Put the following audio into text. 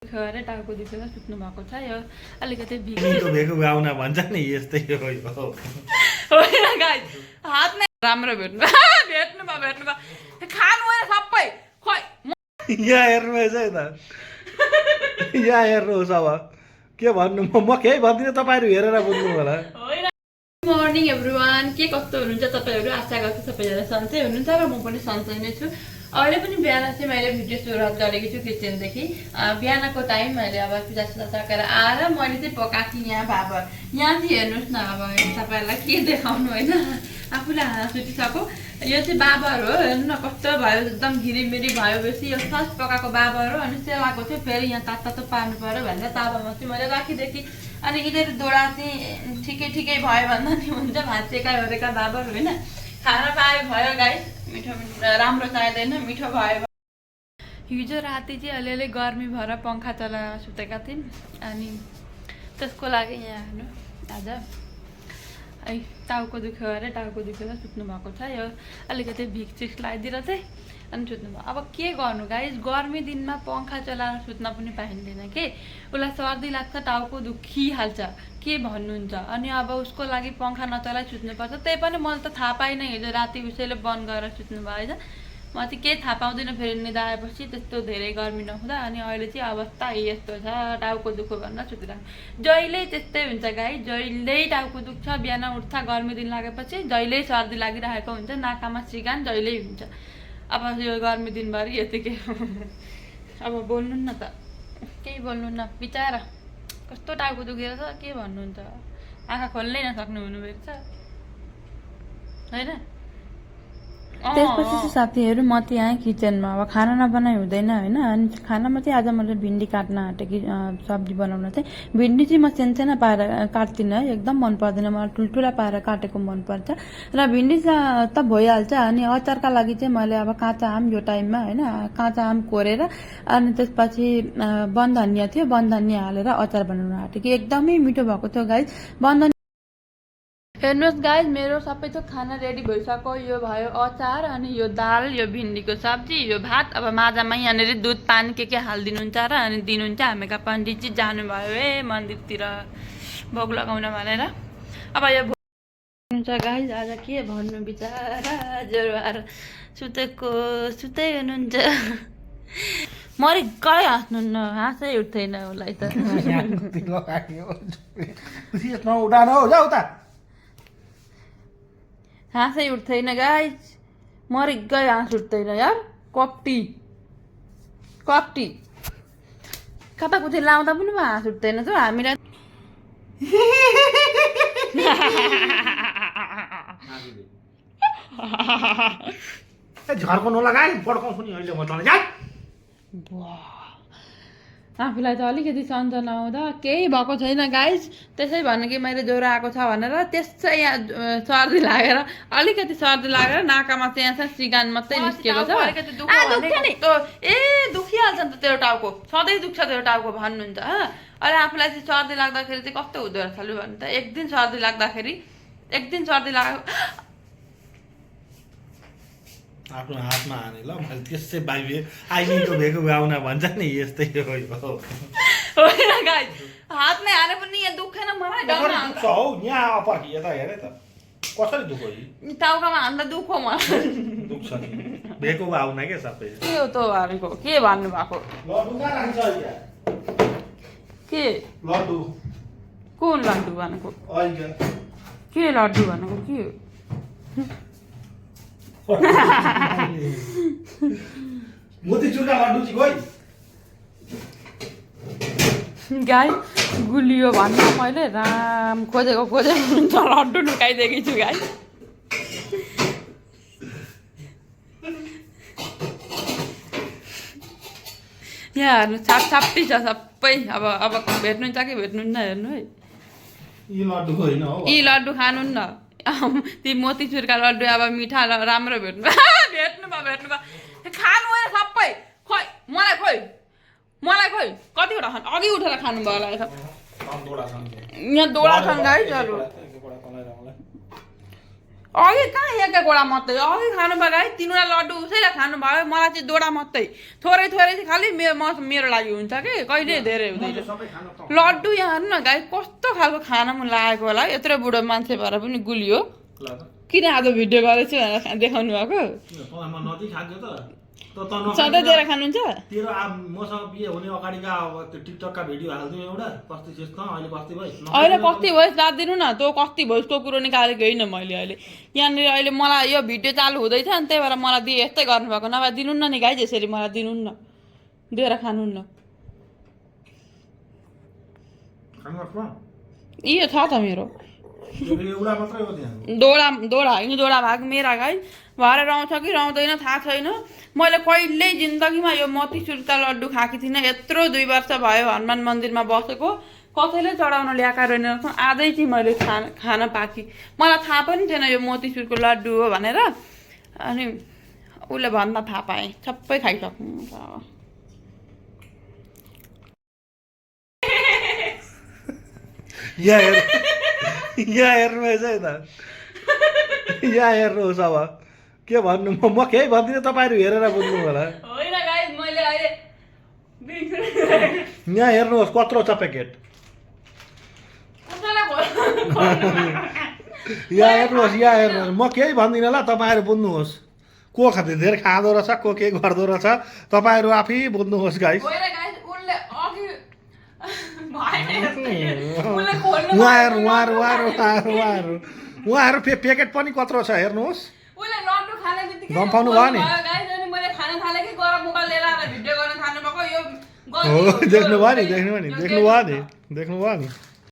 खरे टाउको दुखेर सुत्नु भएको छ यो अलिकति भेको गाउन भन्छ नि यस्तै हो होइन गाइस हातमै राम्रो भेट्नु भयो खानु होइन सबै खोइ यहाँ हेर्नुहोस् है त यहाँ हेर्नुहोस् अब के भन्नु म केही भन्दिनँ तपाईँहरू हेरेर बुझ्नु होला। मर्निङ एभ्रिवान, के कस्तो हुनुहुन्छ तपाईँहरू? आशा गर्छु सबैजना सन्चै हुनुहुन्छ र म पनि सन्चै नै छु। अहिले पनि बिहान चाहिँ मैले भिडियो सुरुवात गरेको छु किचनदेखि। बिहानको टाइम मैले अब पूजासुजा सकेर आएर मैले चाहिँ पकाएको थिएँ यहाँ भाबर। यहाँ चाहिँ हेर्नुहोस् न, अब तपाईँहरूलाई के देखाउनु होइन, आफूलाई हाँस उठिसक्यो। यो चाहिँ बाबर हो, हेर्नु न कस्तो भयो, एकदम घिरिमिरी भयो बेसी। यो फर्स्ट पकाएको बाबर हो, अनि सेलाएको चाहिँ फेरि यहाँ तातो पार्नु पऱ्यो भनेर तावामा चाहिँ मैले राखिदिएँ। अनि यिनीहरू दोडा चाहिँ ठिकै भयो भन्दा नि हुन्छ, भाँचिएका भरेका बाबर होइन। खाना पाए भयो गाइस, मिठो राम्रो चाहिँदैन, मिठो भयो। हिजो राति चाहिँ अलिअलि गर्मी भएर पङ्खा चलाएर सुतेका थियौँ, अनि त्यसको लागि यहाँ हेर्नु आज टाउको दुख्यो अरे, टाउको दुखेर सुत्नु भएको छ। यो अलिकति भिक्स चिक्स लगाइदिएर चाहिँ अनि सुत्नु भयो। अब के गर्नु गाइस, गर्मी दिनमा पङ्खा चलाएर सुत्न पनि पाइँदैन कि, उसलाई सर्दी लाग्छ, टाउको दुखिहाल्छ, के भन्नुहुन्छ। अनि अब उसको लागि पङ्खा नचलाइ सुत्नुपर्छ। त्यही पनि मैले त थाहा पाइनँ, हिजो राति उसैले बन्द गरेर सुत्नु भयो होइन। म चाहिँ केही थाहा पाउँदिनँ फेरि निदा आएपछि, त्यस्तो धेरै गर्मी नहुँदा। अनि अहिले चाहिँ अवस्था यस्तो छ, टाउको दुख्यो भनेर सुतिरहेको। जहिले त्यस्तै हुन्छ गाई, जहिले टाउको दुख्छ, बिहान उठ्छ, गर्मी दिन लागेपछि जहिले सर्दी लागिरहेको हुन्छ, नाकामा सिगान जहिले हुन्छ। अब यो गर्मी दिनभरि यतिकै अब बोल्नु न त, केही बोल्नु न, बिचारा कस्तो टाउको दुखेर छ, के भन्नुहुन्छ। आँखा खोल्नै नसक्नु हुनुभएको छ होइन। त्यसपछि चाहिँ साथीहरू म चाहिँ यहाँ किचनमा अब खाना नबनाइ हुँदैन होइन। अनि खानामा चाहिँ आज मैले भिन्डी काट्न आँटेँ कि सब्जी बनाउन चाहिँ। भिन्डी चाहिँ म सानो पारेर काट्दिनँ, एकदम मन पर्दैन मलाई, ठुल्ठुला पारेर काटेको मनपर्छ। र भिन्डी त भइहाल्छ। अनि अचारका लागि चाहिँ मैले अब काँचा आम यो टाइममा होइन, काँचा आम कोरेर अनि त्यसपछि वन धनियाँ थियो, वन धनियाँ हालेर अचार बनाउन आँटेँ कि एकदमै मिठो भएको थियो गाइस। हेर्नुहोस् गाइस, मेरो सबै थोक खाना रेडी भइसक्यो। यो भयो अचार, अनि यो दाल, यो भिन्डीको सब्जी, यो भात। अब माजामा यहाँनिर दुध पानी के हालिदिनुहुन्छ र अनि दिनुहुन्छ। हामीका पण्डितजी जानुभयो मन्दिरतिर भोग लगाउन भनेर। अब यो भोग हुन्छ गाइस, आज के भन्नु, बिचारा ज्वरो आएर सुतै हुनुहुन्छ। मरिक्कै हाँस्नुहुन्न, हाँसै उठ्दैन उसलाई त। हाँसै उठ्दैन गाइस, मरिक्कै हाँस उठ्दैन यार। कप्टी कताकुति लाउँदा पनि हाँस उठ्दैन त हामीलाई। झर्को नलगाइ, पड्काउँछु नि अहिले म तँलाई। आफूलाई त अलिकति सन्चो नहुँदा केही भएको छैन गाइस, त्यसै भन्नु कि मैले ज्वरो आएको छ भनेर। त्यसै यहाँ सर्दी लागेर नाकामा चाहिँ यहाँ सिगान मात्रै निस्केको छ। दुखिहाल्छ नि त तेरो टाउको, सधैँ दुख्छ तेरो टाउको भन्नुहुन्छ। अहिले आफूलाई चाहिँ सर्दी लाग्दाखेरि चाहिँ कस्तो हुँदो रहेछ लु भन्नु त। एक दिन सर्दी लाग्यो आफ्नो हातमा हाने ल, मैले त्यसै बाहिर आइमीको भेको गाउन भन्छ नि यस्तै हो होइन गाइस, हातमै हाने पनि यहाँ दुखेन मलाई, डर दुख्छ हौ। यहाँ अपर्खि यता हेरे त कसरी दुख्यो, टाउकामा हान्दा दुख्यो मलाई। दुख्छ नि, भेको आउन के सबै के हो त भनेको, के भन्नु भएको, के लड्डु, कुन लड्डु भनेको, के लड्डु भनेको के हो? मोतीचुरका लड्डु चाहिँ गइ गाई गुलियो भन्नु मैले राम खोजेको लड्डु लुकाइदिएकी छु गाई। यहाँ हेर्नु छापी छ सबै। अब भेट्नुहुन्छ कि भेट्नुहुन्न हेर्नु है। यी लड्डु होइन हौ, यी लड्डु खानु न, ती मोतीचुरका लड्डु अब मिठा राम्रो भेट्नु भयो। खानु होइन सबै, खोइ मलाई खोइ कतिवटा खानु, अघि उठेर खानु भयो होला। यहाँ दोडा छन् गाई, अघि कहाँ एकै गोडा मात्रै अघि खानुभयो गाई 3वटा लड्डु उसैलाई खानुभयो मलाई चाहिँ दोडा मात्रै थोरै थोरै चाहिँ खालि मेरो लागि हुन्छ कि कहिले धेरै हुँदैन लड्डु यहाँ हेर्नु न गाई कस्तो खालको खान मन लागेको होला यत्रो बुढो मान्छे भएर पनि गुलियो किन आज भिडियो गरेछु भनेर देखाउनु भएको सधैँ दिएर खानुहुन्छ तेरो मसँग बिहे हुने अगाडिका त्यो टिकटकका भिडियो हाल्दिउँ एउटा कस्तो चेस न अहिले कति भयो अहिले कति भयो राखिदिनु न तँ कति भयो त्यो कुरो निकालेको होइन मैले अहिले यहाँनिर अहिले मलाई यो भिडियो चालु हुँदैछ नि त्यही भएर मलाई दिए यस्तै गर्नुभएको नभए दिनु न नि गाई यसरी मलाई दिनु न दिएर खानु न यो छ त मेरो दोडा होइन दोडा भाग मेरा गाई भएर आउँछ कि आउँदैन थाहा छैन मैले कहिल्यै जिन्दगीमा यो मोतीचुरका लड्डु खाएकी थिइनँ यत्रो 2 वर्ष भयो हनुमान मन्दिरमा बसेको कसैले चढाउन ल्याएका रहेन आजै चाहिँ मैले खान पाएँ मलाई थाहा पनि थिएन यो मोतीचुरको लड्डु हो भनेर अनि उसले भन्दा थाहा पाएँ सबै खाइसक्नु यहाँ हेर्नुहोस् है त यहाँ हेर्नुहोस् अब के भन्नु म केही भन्दिनँ तपाईँहरू हेरेर बुझ्नु होला यहाँ हेर्नुहोस् कत्रो छ प्याकेट यहाँ हेर्नुहोस् म केही भन्दिनँ ल तपाईँहरू बुझ्नुहोस् को खाँदै धेरै खाँदो रहेछ को के गर्दो रहेछ तपाईँहरू आफै बुझ्नुहोस् गाइस उहाँहरू प्याकेट पनि कत्रो छ हेर्नुहोस् गम्फाउनु भयो नि देख्नु भयो नि